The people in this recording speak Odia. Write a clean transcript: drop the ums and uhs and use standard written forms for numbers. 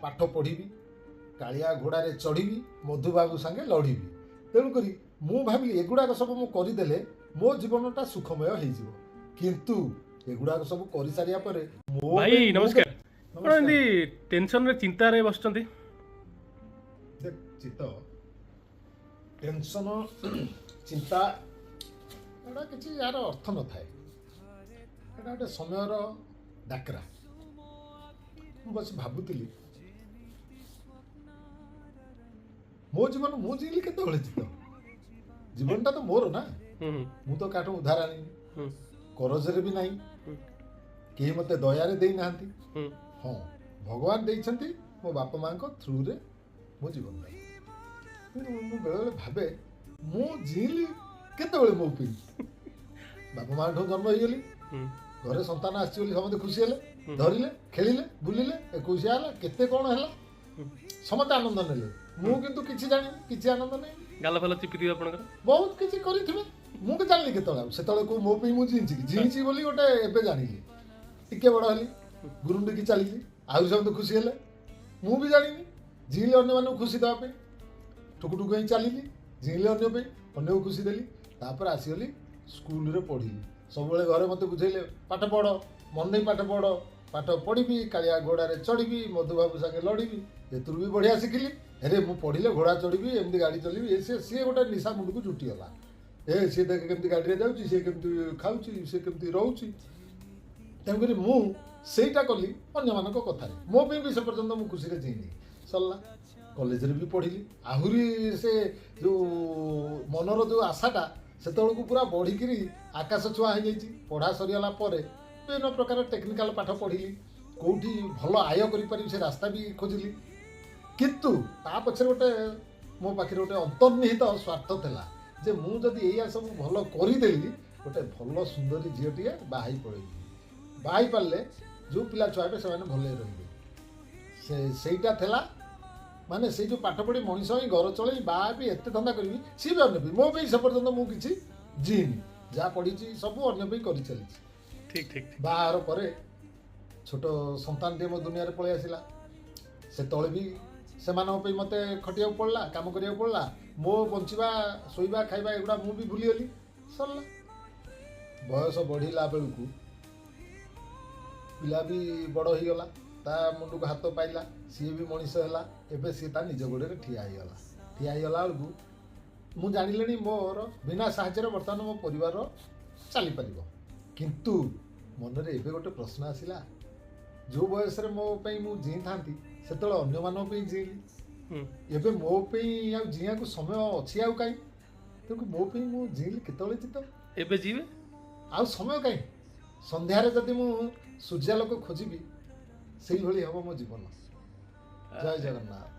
ପାଠ ପଢ଼ିବି, କାଳିଆ ଘୋଡ଼ାରେ ଚଢ଼ିବି, ମଧୁବାବୁ ସାଙ୍ଗେ ଲଢ଼ିବି। ତେଣୁକରି ମୁଁ ଭାବିଲି ଏଗୁଡ଼ାକ ସବୁ ମୁଁ କରିଦେଲେ ମୋ ଜୀବନଟା ସୁଖମୟ ହେଇଯିବ। କିନ୍ତୁ ଏଗୁଡ଼ାକ ସବୁ କରିସାରିବା ପରେ ମୋ ଭାଇ ପାଇଁ ମୁଁ ନମସ୍କାର। ଆପଣ ନମସ୍କାର। ଏମିତି ଟେନସନରେ ଚିନ୍ତାରେ ବସିଛନ୍ତି? ଦେଖ ଚିତ୍ତ, ଟେନସନ, ଚିନ୍ତା ଏଗୁଡ଼ା କିଛି ଏହାର ଅର୍ଥ ନଥାଏ। ଏଇଟା ଗୋଟେ ସମୟର ଡାକରା। ମୁଁ ବସି ଭାବୁଥିଲି ମୋ ଜୀବନ ମୁଁ ଜିଇଲି କେତେବେଳେ? ଚିତ୍ତ, ଜୀବନଟା ତ ମୋର ନା। ହୁଁ ହୁଁ ମୁଁ ତ କାହାଠୁ ଉଧାର ଆଣିନି, କରଜରେ ବି ନାହିଁ, କେହି ମୋତେ ଦୟାରେ ଦେଇନାହାନ୍ତି। ହଁ, ଭଗବାନ ଦେଇଛନ୍ତି ମୋ ବାପା ମାଆଙ୍କ ଥ୍ରୁରେ ମୋ ଜୀବନଟା। କିନ୍ତୁ ମୁଁ ବେଳେବେଳେ ଭାବେ ମୁଁ ଜିଇଲି କେତେବେଳେ ମୋ ପାଇଁ? ବାପା ମାଆଙ୍କଠୁ ଜନ୍ମ ହେଇଗଲି, ଘରେ ସନ୍ତାନ ଆସିଛି ବୋଲି ସମସ୍ତେ ଖୁସି ହେଲେ, ଧରିଲେ, ଖେଳିଲେ, ବୁଲିଲେ, ଏକୋଇଶିଆ ହେଲା, କେତେ କ'ଣ ହେଲା, ସମସ୍ତେ ଆନନ୍ଦ ନେଲେ। ମୁଁ କିନ୍ତୁ କିଛି ଜାଣିନି, କିଛି ଆନନ୍ଦ ନେଇନି। ଗାଲ ଫାଲ ଚିପିଥିବେ ଆପଣଙ୍କର? ବହୁତ କିଛି କରିଥିବେ, ମୁଁ ବି ଜାଣିଲି କେତେବେଳେ। ଆଉ ସେତେବେଳେ କୋଉ ମୋ ପାଇଁ ମୁଁ ଜିଇଁଛି କି? ଜିଇଁଛି ବୋଲି ଗୋଟେ ଏବେ ଜାଣିଲି। ଟିକେ ବଡ଼ ହେଲି, ଗୁରୁଣ୍ଡିକି ଚାଲିଲି, ଆହୁରି ସମସ୍ତେ ଖୁସି ହେଲେ। ମୁଁ ବି ଜାଣିନି, ଜିଇଁଲି ଅନ୍ୟମାନଙ୍କୁ ଖୁସି ଦେବା ପାଇଁ, ଠୁକୁ ଠୁକୁ ହେଇ ଚାଲିଲି, ଜିଇଁଲି ଅନ୍ୟ ପାଇଁ, ଅନ୍ୟକୁ ଖୁସି ଦେଲି। ତାପରେ ଆସିଗଲି ସ୍କୁଲରେ ପଢ଼ିଲି। ସବୁବେଳେ ଘରେ ମୋତେ ବୁଝେଇଲେ ପାଠ ପଢ଼, ମନ ଦେଇ ପାଠ ପଢ଼। ପାଠ ପଢ଼ିବି, କାଳିଆ ଘୋଡ଼ାରେ ଚଢ଼ିବି, ମଧୁବାବୁ ସାଙ୍ଗେ ଲଢ଼ିବି। ଏଥିରୁ ବି ବଢ଼ିଆ ଶିଖିଲି। ଆରେ ମୁଁ ପଢ଼ିଲେ ଘୋଡ଼ା ଚଢ଼ିବି, ଏମିତି ଗାଡ଼ି ଚଲେଇବି, ଏ ସିଏ ସିଏ ଗୋଟେ ନିଶା ମୁଣ୍ଡକୁ ଜୁଟିଗଲା। ଏ ସିଏ ଦେଖେ କେମିତି ଗାଡ଼ିରେ ଯାଉଛି, ସିଏ କେମିତି ଖାଉଛି, ସିଏ କେମିତି ରହୁଛି। ତେଣୁକରି ମୁଁ ସେଇଟା କଲି ଅନ୍ୟମାନଙ୍କ କଥାରେ। ମୋ ପାଇଁ ବି ସେ ପର୍ଯ୍ୟନ୍ତ ମୁଁ ଖୁସିରେ ଜିଇନି। ସରିଲା, କଲେଜରେ ବି ପଢ଼ିଲି। ଆହୁରି ସେ ଯେଉଁ ମନର ଯେଉଁ ଆଶାଟା ସେତେବେଳକୁ ପୁରା ବଢ଼ିକିରି ଆକାଶ ଛୁଆଁ ହେଇଯାଇଛି। ପଢ଼ା ସରିଗଲା ପରେ ବିଭିନ୍ନ ପ୍ରକାର ଟେକ୍ନିକାଲ ପାଠ ପଢ଼ିଲି, କେଉଁଠି ଭଲ ଆୟ କରିପାରିବି ସେ ରାସ୍ତା ବି ଖୋଜିଲି। କିନ୍ତୁ ତା ପଛରେ ଗୋଟେ ମୋ ପାଖରେ ଗୋଟେ ଅନ୍ତର୍ନିହିତ ସ୍ୱାର୍ଥ ଥିଲା ଯେ ମୁଁ ଯଦି ଏଇଆ ସବୁ ଭଲ କରିଦେଲି, ଗୋଟେ ଭଲ ସୁନ୍ଦରୀ ଝିଅଟିଏ ବାହା ହେଇ ପଳେଇବି, ବାହା ହେଇପାରିଲେ ଯେଉଁ ପିଲା ଛୁଆ ହେବେ ସେମାନେ ଭଲରେ ରହିବେ। ସେ ସେଇଟା ଥିଲା। ମାନେ ସେଇ ଯେଉଁ ପାଠ ପଢ଼ି ମଣିଷ ହିଁ ଘର ଚଳେଇ ବାହା ବି ଏତେ ଧନ୍ଦା କରିବି, ସିଏ ବି ଅନ୍ୟ ପାଇଁ। ମୋ ପାଇଁ ସେ ପର୍ଯ୍ୟନ୍ତ ମୁଁ କିଛି ଜିଇନି, ଯାହା ପଢ଼ିଛି ସବୁ ଅନ୍ୟ ପାଇଁ କରି ଚାଲିଛି। ଠିକ ଠିକ ଠିକ। ବାହାଘର ପରେ ଛୋଟ ସନ୍ତାନଟିଏ ମୋ ଦୁନିଆରେ ପଳେଇ ଆସିଲା। ସେତେବେଳେ ବି ସେମାନଙ୍କ ପାଇଁ ମୋତେ ଖଟିବାକୁ ପଡ଼ିଲା, କାମ କରିବାକୁ ପଡ଼ିଲା। ମୋ ବଞ୍ଚିବା, ଶୋଇବା, ଖାଇବା ଏଗୁଡ଼ା ମୁଁ ବି ଭୁଲିଗଲି। ସରିଲା, ବୟସ ବଢ଼ିଲା ବେଳକୁ ପିଲା ବି ବଡ଼ ହେଇଗଲା, ତା ମୁଣ୍ଡକୁ ହାତ ପାଇଲା, ସିଏ ବି ମଣିଷ ହେଲା। ଏବେ ସିଏ ତା ନିଜ ଗୋଡ଼ରେ ଠିଆ ହେଇଗଲା। ଠିଆ ହେଇଗଲା ବେଳକୁ ମୁଁ ଜାଣିଲିଣି ମୋର ବିନା ସାହାଯ୍ୟରେ ବର୍ତ୍ତମାନ ମୋ ପରିବାର ଚାଲିପାରିବ। କିନ୍ତୁ ମନରେ ଏବେ ଗୋଟେ ପ୍ରଶ୍ନ ଆସିଲା, ଯେଉଁ ବୟସରେ ମୋ ପାଇଁ ମୁଁ ଜିଇଁଥାନ୍ତି ସେତେବେଳେ ଅନ୍ୟମାନଙ୍କ ପାଇଁ ଜିଇଁଲି, ଏବେ ମୋ ପାଇଁ ଆଉ ଜିଇଁବାକୁ ସମୟ ଅଛି ଆଉ କାହିଁ? ତେଣୁ ମୋ ପାଇଁ ମୁଁ ଜିଇଁଲି କେତେବେଳେ ଚିତ୍ତ? ଏବେ ଯିବେ ଆଉ ସମୟ କାହିଁ? ସନ୍ଧ୍ୟାରେ ଯଦି ମୁଁ ସୂର୍ଯ୍ୟାଲୋକ ଖୋଜିବି ସେଇଭଳି ହେବ ମୋ ଜୀବନ। ଜୟ ଜଗନ୍ନାଥ।